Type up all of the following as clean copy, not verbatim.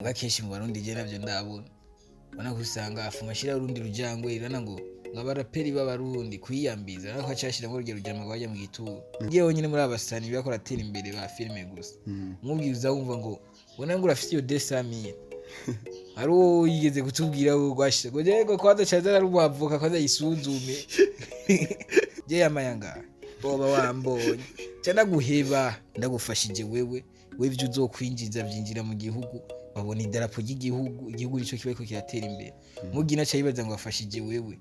Muga kenshi mu Barundi je navyo ndabona, ubona ko usanga afuma ashira urundi rujangwe irana ngo abaraperi b'Abarundi kwiyambiza, urabona ko aca ashiramwo urwo rujambo ngo bajya mu gituro. Ngiye wonyene muri abasani bariko baratera imbere ba filime gusa, umubwiye uza wumva ngo ubona ngo urafise iyo 200,000. Hari uwo yigeze kutubwira ngo rwashyize ngo yego kwanza caza ari umwavoka kwanza yisuzume je yamaye angahe boba wambonye ca ndaguheba ndagufashije wewe ivyo uzokwinjiza vyinjira mu gihugu, babona idarapo ry'igihugu, igihugu nico kiba kiriko kiratera imbere. Mugina aca yibaza ngo afashije wewe.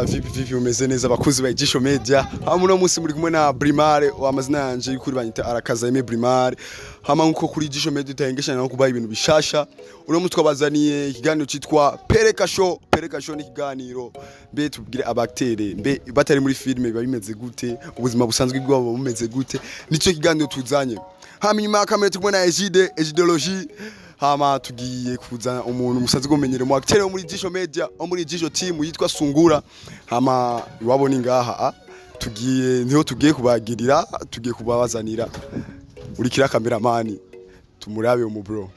Vipi vipi, umeze neza abakuzi ba Ijisho Media? Hama uno munsi muri kumwe na Brimare, amazina yanje y'ukuri banyita Arakaza Aime Brimare. Hama nkuko kuri Ijisho Media utahengeshana no kubaha ibintu bishasha, uno munsi twabazaniye ikiganiro citwa Pereka Show. Pereka Show ni ikiganiro mbe tubwire abaktere mbe batari muri filme biba bimeze gute, ubuzima busanzwe bwabo bumeze gute, nico kiganiro tuzanye. Hama inyuma ya kamera turi kumwe na Egide, Egidologie. Hama tugiye kuzana umuntu musanzwe mumenyere mu acteur wo muri Jisho Media, wo muri Jisho team, yitwa Sungura. Hama iwabo ni ngaha, tugiye niho tugiye kubagirira, tugiye kubabazanira urikira cameraman tumurabe mu bro.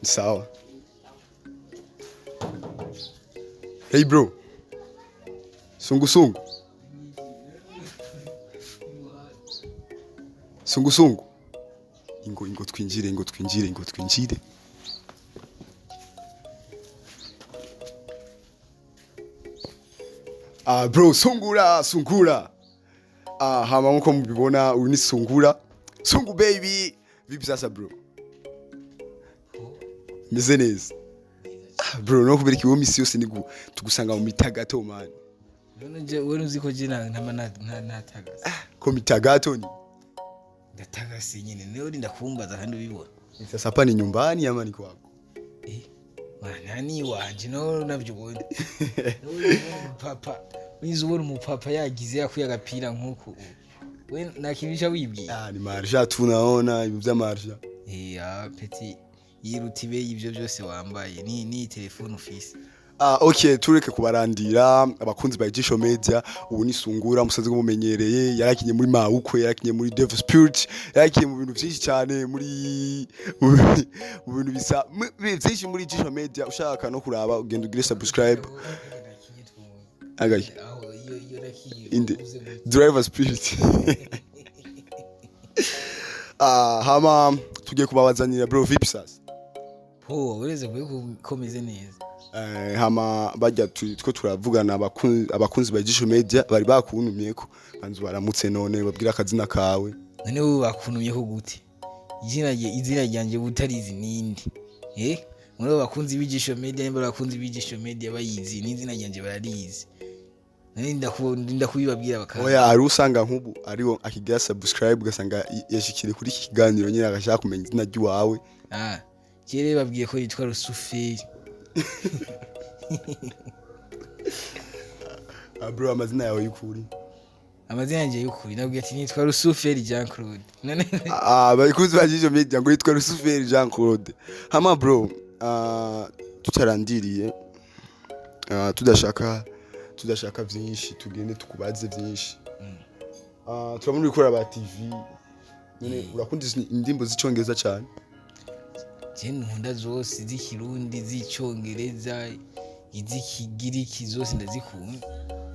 Sawa. Hey bro. Sungu sungu. Sungu sungu. Ingo ingo twinjire, ingo twinjire, ingo twinjire. Ah bro, Sungura, Sungura. Ah, hama nkuko mubibona uyu ni Sungura. Sungu baby. Vipi sasa bro? Meze neza. Ah, bro, no kubera ikiwo misi yose nigu tugusanga mu mitagato man. None je wewe uzi ko je ntama natagase. Ko mitagato ni. Ndatagase nyene, niwe urinda kumbaza kandi ubibona. Sasa hapa ni nyumbani ama ni kwako? Eh, mwana ni wanje no navyo ubonye. Papa, wize ubona umupapa yagize yakuye agapira nkuku. We nakinisha wibwiye. Ah, ni marsha tunaona ibyo vya marsha. Eh, ah petit yiruta ibe ivyo byose wambaye ni telefone ufise. Ah, okay, tureke kubarandira abakunzi ba Ijisho Media. Ubu ni Sungura musanzwe mumenyereye, yarakinye muri Mawukwe, yarakinye muri Devil Spirit, yarakinye mu bintu byinshi cyane muri mu bintu bisa byinshi muri Ijisho Media. Ushaka no kuraba ugenda ugire subscribe. Agaye Aho iyo nakiye inde uvuze ngo Driver Spirit. Ah, hama tugiye kubabazanira bro, vipi sasa? Po ureze ko meze neza. Hama bajya two turavugana abakunzi ba Ijisho Media bari bakuntumyeko, banzu baramutse none babwira akazina kawe. None wowe bakuntumyeho gute? Izina ryanje butarizi ninde? Eh? Muri abo bakunzi b'Ijisho Media, nimba abakunzi b'Ijisho Media bayizi n'izina ryanje bararizi. None ndinda kubibabwira bakaba. Oya, ari usanga nk'ubu ariwo akigira subscribe ugasanga yashikire kuri iki kiganiro nyine agashaka kumenya izina ry'iwawe. Ah, kere babwiye ko yitwa Rusuferi. Ah, bro, amazina yawe y'ukuri? Amazina yanje y'ukuri nabwiye ati nitwa Rusuferi Jean Claude. None Ah, abakunzi ba Ijisho Media ngo yitwa Rusuferi Jean Claude. Hama bro, tutarandiriye, tudashaka byinshi, tugende tukubaze byinshi. Turabona uriko uraba TV none urakunda indirimbo z'icongereza cyane? Je nkunda zose, iz'ikirundi, iz'icongereza, iz'ikigiriki, zose ndazikunda.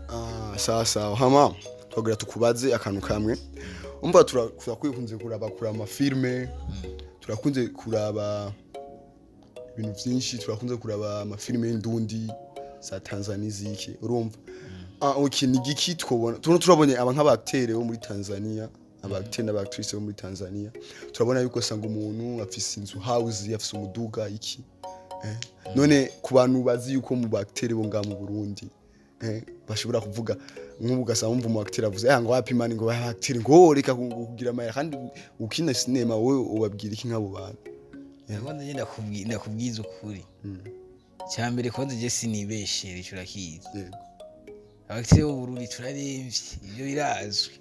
Ah, sawa sawa. Hama twagira tukubaze akantu kamwe. Umva, turakunze kuraba kuraba amafilme, turakunze kuraba ibintu byinshi, turakunze kuraba amafilme y'indundi za Tanzania ziki, urumva? Ah, okay, ni giki twobona? Tuno turabonye aba nk'abatere bo muri Tanzania, abaacteur n'abaactrice bo muri Tanzania, turabona yuko usanga umuntu afise inzu house, afise umuduga iki, eh? None ku bantu bazi yuko mu baacteur bo ngaha mu Burundi, bashobora kuvuga nk'ubu ugasanga wumva umu acteur avuze ngo wapi man, ngo ba acteur ngo reka kugira amahera kandi ukina sinema, wowe ubabwira iki nk'abo bantu? Kwanza je ndakubwiza ukuri. Cya mbere kwanza je sinibeshere, ico urakizi. Yego. Abakire b'u Burundi turaremvye, ivyo birazwi.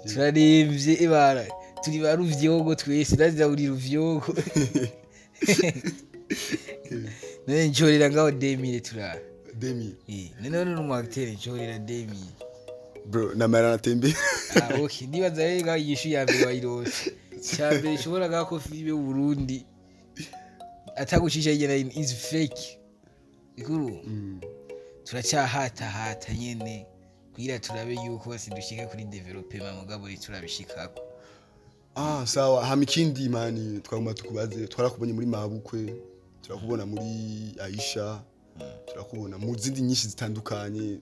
Turaremvye ibara. Turi ba ruvyogo twese, ndaziza uri ruvyogo. None nshorera ngaho 2000 turara. 2000? Eh, none uri umu acteur, nshorera 2000. Bro, namara natembera. Ah, okay, ndibaza rero ngaho inyishu ya mbere wayirose. Cya mbere ishobora ngaho ko filime y'Uburundi atagucisha hirya no hino is fake ikuru. Turacyahatahata nyene kugira turabe yuko basi dushika kuri développement, mugabo turabishikako. Ah, sawa. Hama ikindi, man, twaguma tukubaze: twarakubonye muri Mabukwe, turakubona muri Aisha, turakubona mu zindi nyinshi zitandukanye.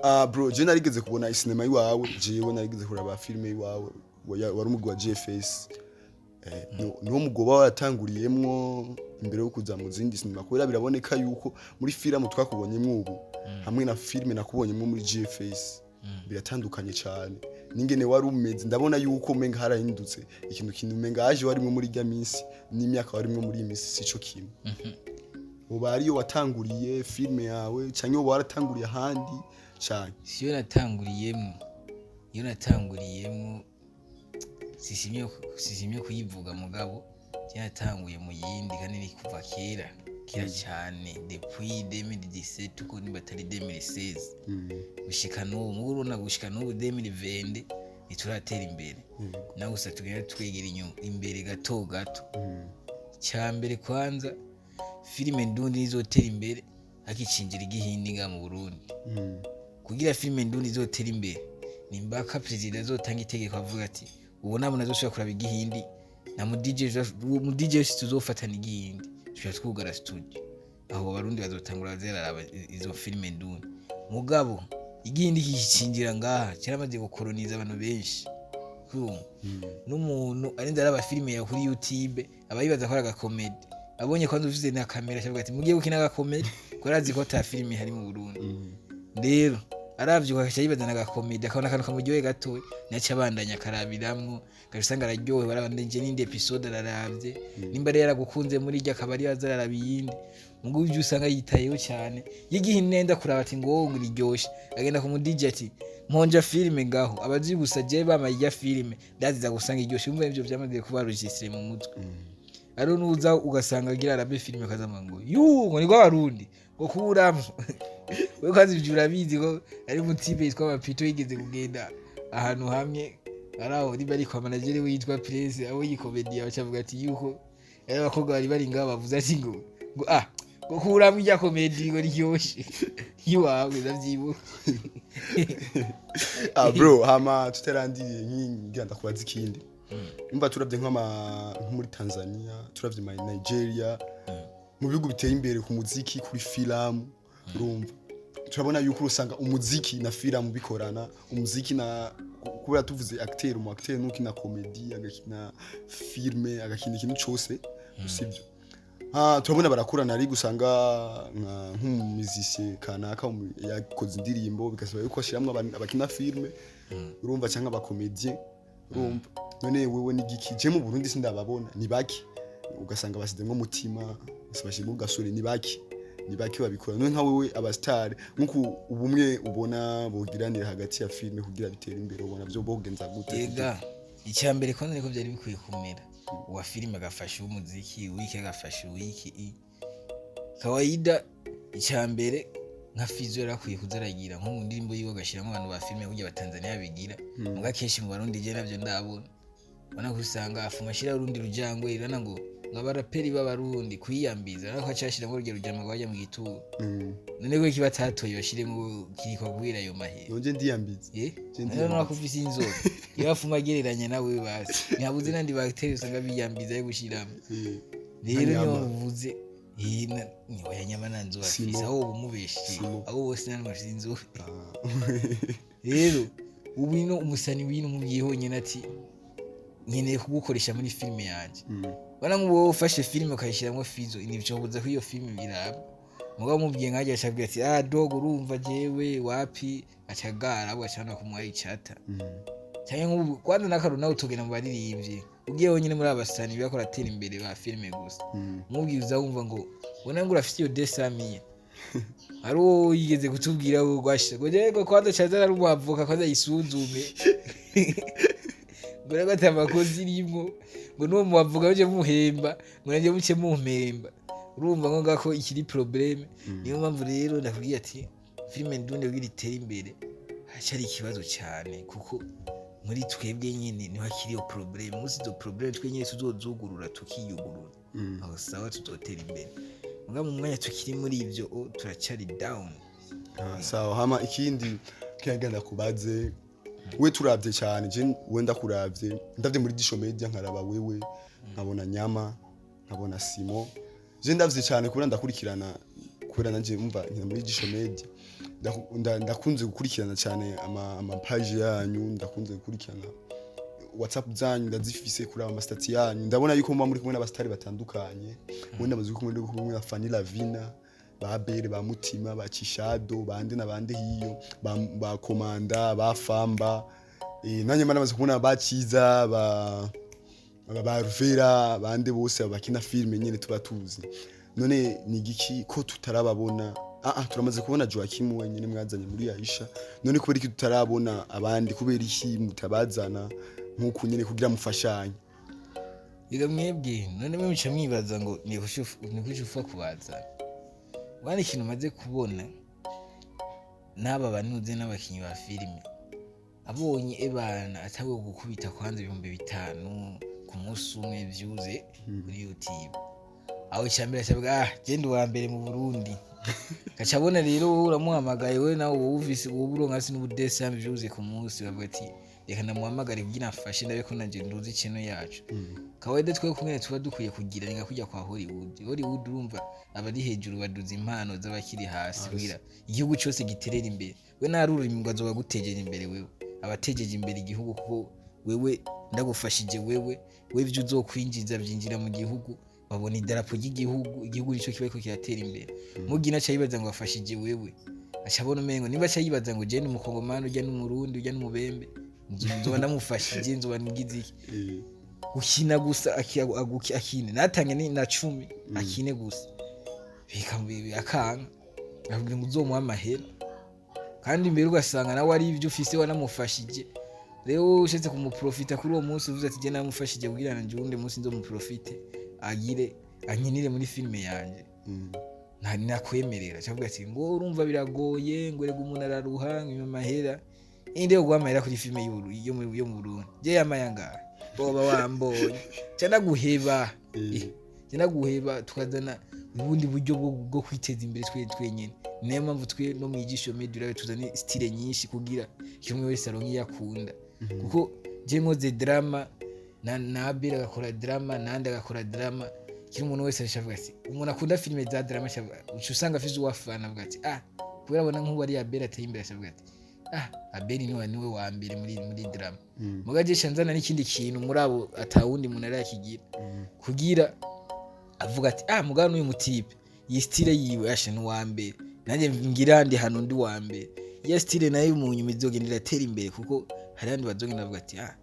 Ah bro, je narigeze kubona isinema iwawe, jewe narigeze kuraba filime iwawe, wari umugwi wa GFS. Niwo mugoba waratanguriyemwo imbere yo kuza mu zindi sinema? Kubera biraboneka yuko muri filime twakubonyemwo ubu hamwe na filime nakubonyemwo muri GFS biratandukanye cyane. N'ingene wari umeze, ndabona yuko umenga harahindutse ikintu kintu, umenga aje warimwo muri irya minsi n'imyaka warimwo muri iyi minsi sico kimwe. Uba ariyo watanguriye filime yawe, canke uba waratanguriye ahandi cyane? Siyo natanguriyemwo. Iyo natanguriyemwo sishimye kuyivuga, mugabo je natanguye mu yindi, kandi ni kuva kera kera cyane, depuis 2017 uko nimba atari 2016 gushika n'ubu. Mugo urabona gushika n'ubu 2020 ntituratera imbere, naho gusa tugenda twegera inyuma imbere gato gato. Cya mbere kwanza, filime ndundi izotera imbere hakicinjira igihindi nga mu Burundi. Kugira filime ndundi izotera imbere ni mbaka perezida azotanga itegeko avuga ati ubu nta muntu azoshobora kuraba igihindi na mu DJ, mu DJ wese tuzofatana igihindi tushobora twugara studio. Aho abarundi bazotangura bazeraraba izo filime ndundi. Mugabo igihindi kikinjira ngaha cyaramaze gukoroniza abantu benshi. Urumva? N'umuntu arinze araba filime yawe kuri YouTube aba yibaza ko ari agakomedi. Abonye kwanza ufise na kamera acavuga ati mugiye gukina agakomedi, ko arazi ko ata filime ihari mu Burundi. Rero aravyuka agaca yibaza na agakomedi, akabona akantu kamuryoheye gatoya, naca abandanya akarabiramwo, agaca usanga araryohewe, arabandanyije n'indi episode araravye. Nimba rero yaragukunze muri iryo, akaba ariyo aza araraba iyindi. Mugo ivyo usanga yitayeho cyane y'igihe nenda kuraba ati ngo riryoshe, agenda ku mu DJ ati mponja filime ngaho, abazi gusa je bamaye irya filime ndaziza gusanga iryoshe. Umva, ivyo vyamaze kuba registré mu mutwe. Ari nuza ugasanga agira arabe filime akazama ngo yu ngo niko abarundi ngo kuramwo. Wewe kazi ivyo urabizi ko ari mutipe yitwa Mapito yigeze kugenda ahantu hamwe ari aho niba ari kwa manager we yitwa Prince, aho yikomediya bacavuga ati yuko ari abakobwa bari bari ngaho bavuze ati ngo ah ngo kuramwo irya komedi ngo ryoshe iwawe, ndavyibuka. Ah bro, hama tutarandiriye nkingira ndakubaza ikindi. Umva, turavye nko muri Tanzania, turavye ma Nigeria, mu bihugu biteye imbere ku muziki, kuri filamu, urumva turabona yuko usanga umuziki na filamu bikorana, umuziki na kubera tuvuze acteur, umu acteur nukina comedy, agakina filme, agakina ikintu cose usibyo. Ah, turabona barakorana, ari gusanga nk'umumizisiye kanaka yakoze indirimbo bigasaba yuko ashiramwo abakina filme, urumva, cyangwa abakomedien, urumva. None wewe ni giki? Je mu Burundi sindababona, ni baki ugasanga basizemwo umutima, bashyizemo gasore, ni baki, ni baki babikora. None nka wewe, abastar nkuko ubumwe ubona bogiranira hagati ya filme kugira bitere imbere, ubona byo bogenza gute? Ega icya mbere kwanza niko byari bikwiye kumera: uwa filime agafasha uw'umuziki, uwiki agafasha uwiki. Kawaida icya mbere nka Fizo yari akwiye kuza aragira nko mu ndirimbo yiwe agashyiramo abantu ba filime burya abatanzaniya bigira. Muga kenshi mu Barundi je navyo ndabona, ubona ko usanga afuma ashiraho urundi rujangwe irana ngo abaraperi b'abarundi kwiyambiza, urabona ko acashiramo urugero rujama ngo bajya mu gituro. None ko kiba atatoye bashiremo kirikwa guhera ayo mahera. Nonje ndiyambiza. Eh? Je None urabona ko ufise inzobe iyo afuma agereranya nawe, basi ntihabuze n'andi bagiteri usanga biyambiza yo gushiramo. Rero niyo Nyama. mvuze ni oya, nyama nta nzobe afise. Simo. Aho uba umubeshiye. Simo. Abo bose nta n'umwe afise inzobe. Ah. Rero ubu ino umusani wino umubwiye honyine ati nkeneye kugukoresha muri filime yanjye, bana nk'ubu wowe ufashe filime ukayishyiramo Fizo, ntibyobuza ko iyo filime biraba. Mugabo umubwiye nkajya acabwira ati ah dogo, urumva jewe wapi, acagara ahubwo acana kumuha icata. Cyangwa nk'ubu kwanza n'akaru nawe utugenda mu baririmbyi ugiye honyine muri abasani bakora atera imbere ba filime gusa, umubwiye uza wumva ngo ubona ngo urafite iyo desamiye. Hari uwo yigeze kutubwira ngo rwashe ngo yego kwanza caza ari umwavoka kwanza yisuzume. Ngo rero ati amakosa irimwo, ngo n'uwo mubavuga muje muhemba, ngo nanjye muce mumpemba. Urumva ngo ngako ikiri problème. Niyo mpamvu rero ndakubwiye ati filime ndundi kugira itere imbere haracyari ikibazo cyane, kuko muri twebwe nyine niho hakiri iyo problème. Munsi izo problème twe nyine tuzozugurura, tukiyugurura, aho sawa, tuzotera imbere. Mugabo mu mwanya tukiri muri ibyo, turacyari down. Ah, sawa. Hama ikindi kiyagenda kubaze, we turavye cyane, je we ndakuravye, ndavye muri Disho Media, nkaraba wewe, nkabona Nyama, nkabona Simo. Je ndavye cyane kubera ndakurikirana, kubera nanje umva nkina muri Disho Media. Ndakunze gukurikirana cyane ama page yanyu, ndakunze gukurikirana WhatsApp zanyu, ndazifise, kuraba ama status yanyu. Ndabona yuko muba muri kumwe n'abastari batandukanye. Wenda bazi kumwe, muri kumwe na Fanny Lavina, ba Bere, ba Mutima, ba Chishado, bande na bande hiyo, ba Komanda, ba Famba, nanjye mba namaze kubona ba Ciza, ba Ruvera, bande bose bakina filme nyene tuba tuzi. None ni igiki ko tutarababona? Turamaze kubona Joachim wenyine mwazanye muri Aisha. None kubera iki tutarabona abandi? Kubera iki mutabazana nkuko nyene kugira mufashanye? Biga mwebwe none mwe muca mwibaza ngo ni kuki upfa kubazana? Bwana, ikintu maze kubona n'aba banuze n'abakinyi ba filime, abonye ebana atabwo gukubita kwanza 5000 ku munsi umwe vyuze kuri YouTube, aho icyambere acavuga: "Ah, genda uwa mbere mu Burundi." Gaca abona rero wowe uramuhamagaye, wowe nawe wowe ufise, wowe uronka si n'ubudesa vyuze ku munsi, bavuga ati: "Reka ndamuhamagare kugira amfashe, ndabe ko nanje nduzi ikintu yacu." Kawaida twe kumwe tuba dukwiye kugira ni nka kujya kwa Hollywood. Hollywood urumva abari hejuru baduza impano z'abakiri hasi kugira igihugu cyose giterera imbere. We nta rurimi ngo azoba agutejeje imbere, wewe abatejeje imbere igihugu, kuko wewe ndagufashije, wewe ivyo uzokwinjiza byinjira mu gihugu, babona idarapo ry'igihugu, igihugu nico kiba kiriko kiratera imbere. Mugina aca yibaza ngo afashije wewe, aca abona umengo niba aca yibaza ngo je ni umukongomani, urya n'umurundi, urya n'umubembe, nzoba ndamufashije, nzoba ngize iki. Gukina gusa, akine natange ni na 10, akine gusa akanka akubwira ngo uzomuhe amahera, kandi imbere ugasanga nawe ari ibyo ufise wanamufashije. Rero wowe ushatse kumuprofita kuri uwo munsi, uvuze ati: "Je namufashije kugira ngo uwundi munsi nzomuprofite, agire ankinire muri filime yanjye," nta nakwemerera. Cyangwa ati ngo urumva biragoye, ngo erega umuntu araruha, ngo amahera inde yo guha amahera kuri filime yo mu Burundi, je yamaye angahe boba wambonye ca ndaguheba. Ca ndaguheba, tukazana ubundi buryo bwo kwiteza imbere twe twenyene. Niyo mpamvu twe no mwigisho media urabe tuzane style nyinshi kugira kimwe wese aronke iyo akunda, kuko je nkoze drama na Abel agakora drama, nande agakora drama, kiri umuntu wese ashavuga ati umuntu akunda filime za drama, uca usanga afise uwafana, avuga ati: "Ah," kubera abona nk'ubu ari Abel ateye imbere, ashavuga ati: "Ah, Abel niwe wa mbere muri drama." Muga je nzana n'ikindi kintu muri abo atawundi muntu arakigira, kugira avuga ati: "Ah, mugabo n'uyu mutipe iyi style yiwe asha ni uwa mbere, nanjye ngira ndi hano ndi uwa mbere." Iyo style nayo mu nyuma izogenda iratera imbere, kuko hari abandi bazogenda bavuga ati: "Ah,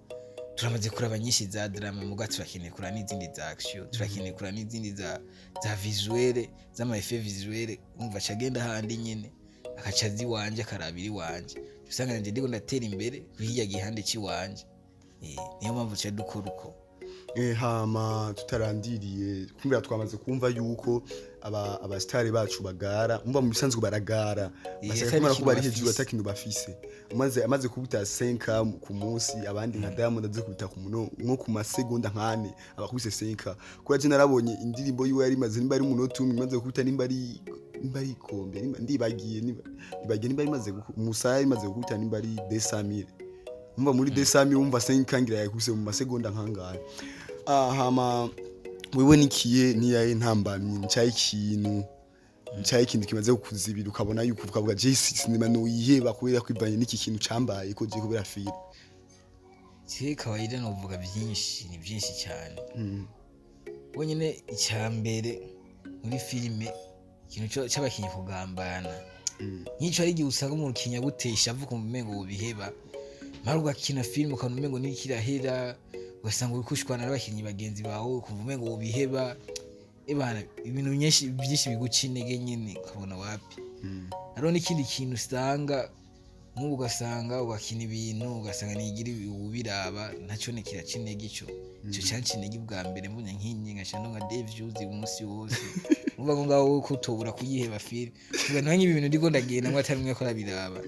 turamaze kuraba nyinshi za drama, muga turakeneye kuraba n'izindi za action, turakeneye kuraba n'izindi za visuel, z'ama effet visuel." Umva aca agenda handi nyene akaca aza iwanje akarabira iwanje, usanga nanje ndiko ndatera imbere kuri hirya gihande c'iwanje. Niyo mpamvu tuca dukora uko. Hama tutarandiriye kumbera, twamaze kumva yuko abasitari bacu bagara, umva mu bisanzwe baragara, basaka atari kumara ko ikintu bari hejuru bafise. Atakintu bafise. Amaze kubita 5 ku munsi, abandi nka Diamond aze kubita ku muno nko ku masegonda nkane abakubise 5. Kubera je narabonye indirimbo yiwe yari imaze nimba ari umunota umwe imaze kubita, nimba ari ikombe, nimba ndibagiye, nimba imaze Musaya imaze gukubita nimba ari 200,000. Umva muri 200,000, umva 5 ngira yakubise mu masegonda nkangahe. Hama wewe nikiye niyaye ntambamyi ncaye ikintu kimaze kukuzibira, ukabona yuko ukavuga: "Je sinema noyiheba kubera kwivanye n'iki kintu cambaye ko je kubera fira"? Je kawaida novuga byinshi, ni byinshi cyane. Wenyine icya mbere muri filime, ikintu c'abakinyi kugambana, nk'ico hari igihe usanga umuntu kinyagutesha avuga umengo wobiheba, mara ugakina filime ukabona umengo niriko irahera, ugasanga uriko ushwana n'abakinyi bagenzi bawe, ukumva umengo wobiheba. Ebana, ibintu byinshi byinshi biguca intege nyene, ukabona wapi. Hariho n'ikindi kintu usanga Nk'ubu ugasanga ugakina ibintu, ugasanga ntigira ubiraba, nacyo ni kiraca intege. Ico canca intege bwa mbere mbonye nkinye nkaca ndonka des views umunsi wose, uvuga ngo ngaho ko utobura kuyiheba filime, uvuga nka nk'ibi bintu ndiko ndagenda ngo atari umwe ko arabiraba,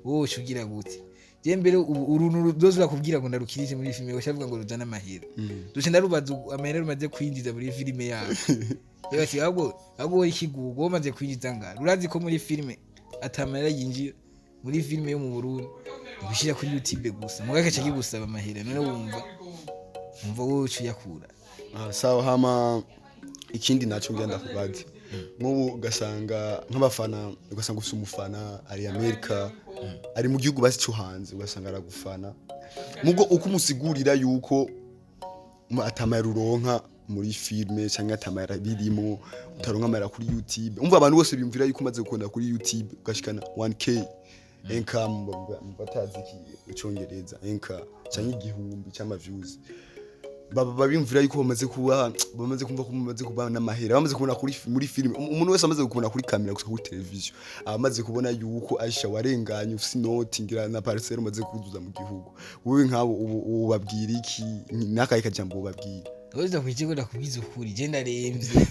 wowe uca ugira gute? Je mbere ubu uruntu ruzoza urakubwira ngo ndarukirije muri filime, uca ngo ruzane amahera, duce ndarubaza amahera rumaze kwinjiza muri filime yabo. Reba ati ahubwo wowe ikigugu wowe umaze kwinjiza ngaho, urazi ko muri filime atamahera yinjira muri filime yo mu Burundi, gushyira kuri YouTube gusa muga gace kigusaba amahera. None wumva wowe uca uyakura? Ah, sawa. Hama ikindi naco ngenda kubaza, nk'ubu ugasanga nk'abafana, ugasanga ufise umufana ari Amerika, ari mu gihugu basi cyo hanze, ugasanga aragufana, mugo uko umusigurira yuko atamahera uronka muri filme cyangwa atamahera birimo, utaronka amahera kuri YouTube. Umva, abantu bose biyumvira yuko umaze gukunda kuri YouTube ugashikana 1K income, mu batazi icyongereza inka cyangwa 1000 cy'ama views, baba babimvira yuko bamaze kumva ko bamaze kuba n'amahera, bamaze kubona kuri muri filime. Umuntu wese amaze kubona kuri kamera gusa, kuri televiziyo, amaze kubona yuko Aisha warenganye, ufise inoti, ngira na parcelle umaze kuzuza mu gihugu. Wowe nk'abo ubu ubabwira iki? N'akahe kajambo ubabwira? Uza ku kigo, ndakubwiza ukuri, je ndaremvye.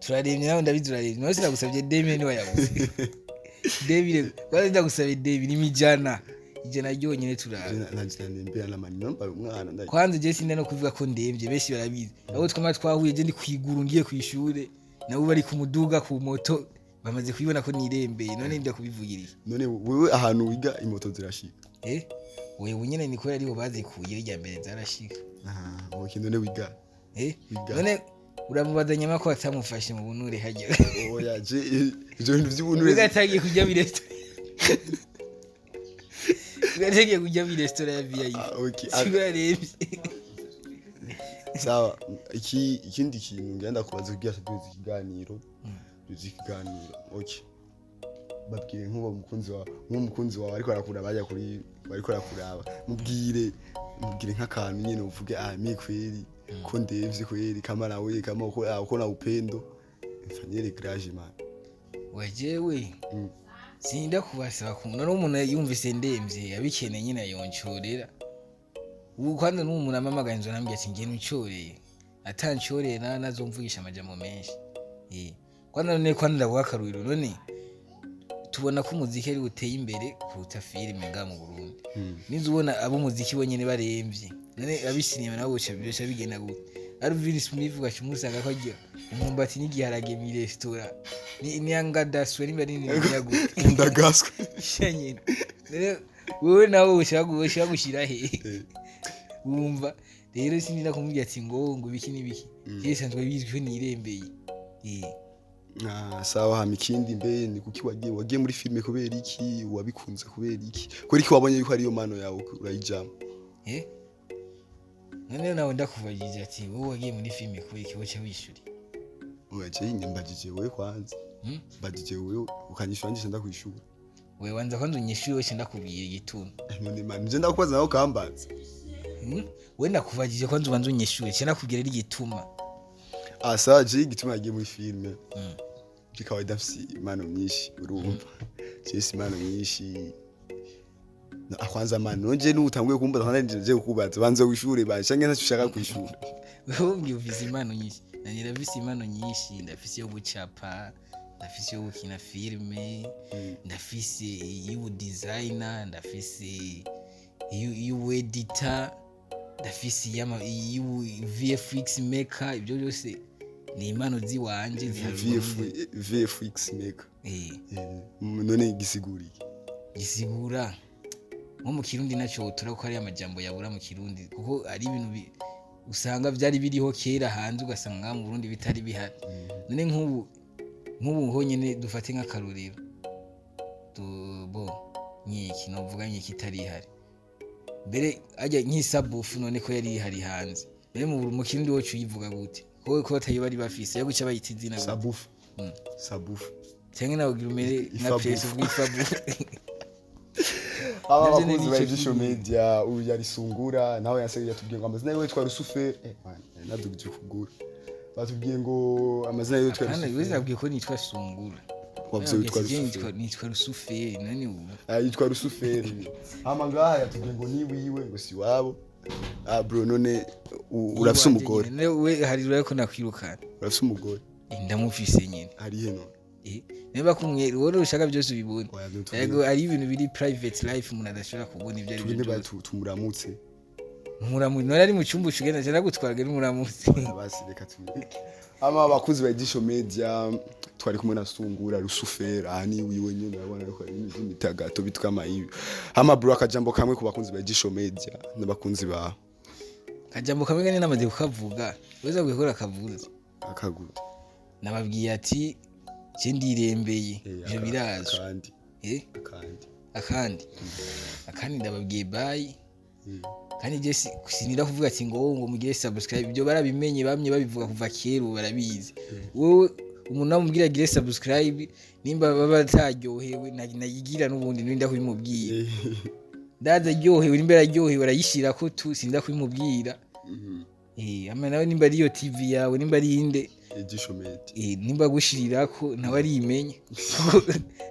Turaremvye, nawe ndabizi uraremvye. Nawe sinagusabye 2000, ntiwayabuze 2000. Kwanza ndagusabye 2000 n'imijana 100 ryonyene turara. Nambera n'amani nambaye umwana Kwanza je sinda no kuvuga ko ndemvye, benshi barabizi abo twama twahuye. Je ndi kwiguru ngiye kw'ishure, nabo bari ku muduga, ku moto, bamaze kubibona ko nirembeye. None nda kubivugira iki? None wewe ahantu wiga imoto zirashika? Wewe nyene ni kubera ariho bazikuye, irya mbere zarashika. Ah, okay. None wiga Wiga. None uramubaza nyama ko atamufashe mu bunure hajya? Oya, je ivyo bintu vy'ubuntu. Wiga atagiye kurya muri resitora, wiga atagiye kurya muri resitora ya VIP. Ah, okay. Siko yaremvye. Sawa. Ikindi kintu ngenda kubaza kugira duze ikiganiro, okay, babwire nk'uwo mukunzi wawe, nk'uwo mukunzi wawe ariko arakuraba bajya kuri bariko arakuraba, mubwire nk'akantu nyene uvuge: "Ah, mi kweli ko ndevye kweli, kama nawe kama uko, uko na upendo mfanyere grage man." Wajewe sinda kubasaba ku none umuntu yumvise ndemvye abikeneye nyine yoncorera. Ubu kwanza n'ubu umuntu amamagaye inzu arambwira ati ngene uncoreye, atancoreye na nazomvugisha amajambo menshi. Kwanza none kwanza ndaguha akarorero. None tubona ko umuziki ari uteye imbere kuruta filime ngaha mu Burundi. Nizo ubona abo umuziki bonyene baremvye, none abisinema nabo boca bigenda gute? Alvin Smith ugaca umusanga ko agira umwumbati n'igiharage mw'i resitora, ni angadaswe nimba ari nini gute. Ndagaswe. Nyene rero wewe nawe ushaka gushira he? Wumva rero sinida kumubwira ati ngo biki n'ibiki, je sanzwe bizwi ko nirembeye. Ah, sawa. Hama ikindi, mbe ni kuki wagiye muri filime? Kubera iki wabikunze? Kubera iki wabonye yuko ariyo mano yawe urayijamo? None nawe ndakubajije ati wowe wagiye muri filime kubera iki, woca wishuri? Oya, je mbajije wewe kwanza. Mbajije wewe ukanyishura, nje ndakwishura. Wewe wanza kwanza unyishure, wese ndakubwira igituma. None man, nje ndakubaza nawe ukambaza. We ndakubajije kwanza ubanza unyishure, ce ndakubwira ari igituma. Ah, sawa. Je igituma yagiye muri filime, je kawaida mfise impano nyinshi, urumva, je mfise impano nyinshi. Kwanza man, nonje nutanguye kumbaza kwanza, nje kukubaza, banza wishure ba canke ntacyo ushaka kwishura. Wewe umbwiye ufise impano nyinshi, nanjye ndafise impano nyinshi. Ndafise iyo gucapa, ndafise iyo gukina filime, ndafise iy'ubudizayina, ndafise iy'ubuedita, ndafise iy'ubu VFX maker. Ibyo byose ni impano ziwanje ziharurwa VFX maker? Eh. None gisigura iki? Gisigura nko mu Kirundi naco wotora ko ari amajambo yabura mu Kirundi, kuko ari ibintu usanga vyari biriho kera hanze, ugasanga ngaha mu Burundi bitari bihari. None nk'ubu honyene dufate nk'akarorero, bo nk'iki novuga nk'iki itari ihari mbere ajya nk'isabufu, none ko yari ihari hanze mbere mu Kirundi woca uyivuga gute? Ko batayo bari bafise yo guca bayita izina gute? Sabufu. Sabufu. Canke nawe ugira umere nka Ifabufu. Preso bw'ifabufu. Aba Navyo bakunzi ni ba ico Ijisho kintu. Media, uyu yari Sungura, nawe yasigaye yatubwiye ngo amazina yiwe yitwa Rusuferi. Man, nadugije kugura, batubwiye ngo amazina yiwe yitwa Kandi Rusuferi. wese abwiye ko nitwa Sungura. Wavuze witwa Nababwiye ati, Rusuferi. Nitwa Rusuferi nani ubu. Ah, yitwa Rusuferi. Hama ngaha yatubwiye ngo ni wiwe, ngo si wabo. Ah bro, none urafise umugore? Nyene, we hari urako nakwirukana. Urafise umugore? Ndamufise nyene. Ari he none? Niba kumwe wowe ushaka byose ubibone. Oya, ntitugende. Yego, ari ibintu biri private life umuntu adashobora kubona ibyo ari byo Tugende byose. Tumuramutse. Muramutse none ari mu cyumba, ushugenda cyane gutwarwa n'umuramutse. Basi reka tubireke. Ama abakunzi ba Ijisho Media, twari kumwe na Sungura Rusuferi. Aha ni wiwe nyene, urabona ko ari ibintu by'imitagato bitwa amayibi. Hama bro, akajambo kamwe ku bakunzi ba Ijisho Media n'abakunzi ba Kajambo kamwe kane namaze kukavuga, weza gukora kavuze. Akagute? Nababwiye ati je ndirembeye. Ivyo birazwi. Akandi. Akandi. Akandi ndababwiye bye. Kandi je sinira kuvuga ati ngo wowe ngo mugire subscribe, ibyo barabimenye, bamye babivuga kuva kera, ubu barabizi. Wowe umuntu namubwira agire subscribe, nimba baba bataryohewe nayigira n'ubundi ninda kubimubwira. Ndaza aryohewe, nimba araryohewe arayishirako tu, sinda kubimubwira. Ama nawe nimba ari iyo TV yawe, nimba ari inde. Ijisho Media. Nimba agushirirako nawe arimenye,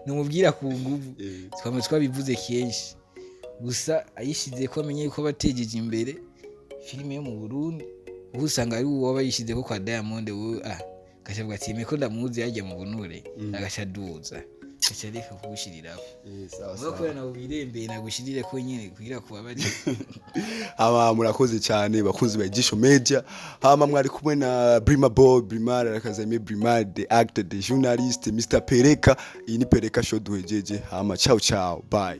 numubwira ku nguvu. Twama twabivuze kenshi, gusa ayishize ko amenye yuko batejeje imbere filime yo mu Burundi. Ubu usanga ari uwo waba ko kwa Diamond, wowe agaca ati "Meko ndamuzi yajya mu bunure", agaca aduza, agaca areka kugushirirako. Sawa. Uvuga Sawa. kubera nawe wirembeye nagushirire ko nyene kugira kubabari. Aba murakoze cyane bakunzi ba Ijisho Media. Hama mwari kumwe na Brima Boy Brimar Arakazame Brimar, the actor, the journalist, Mr Pereka. Iyi ni Pereka Show duhejeje. Hama ciao ciao, bye.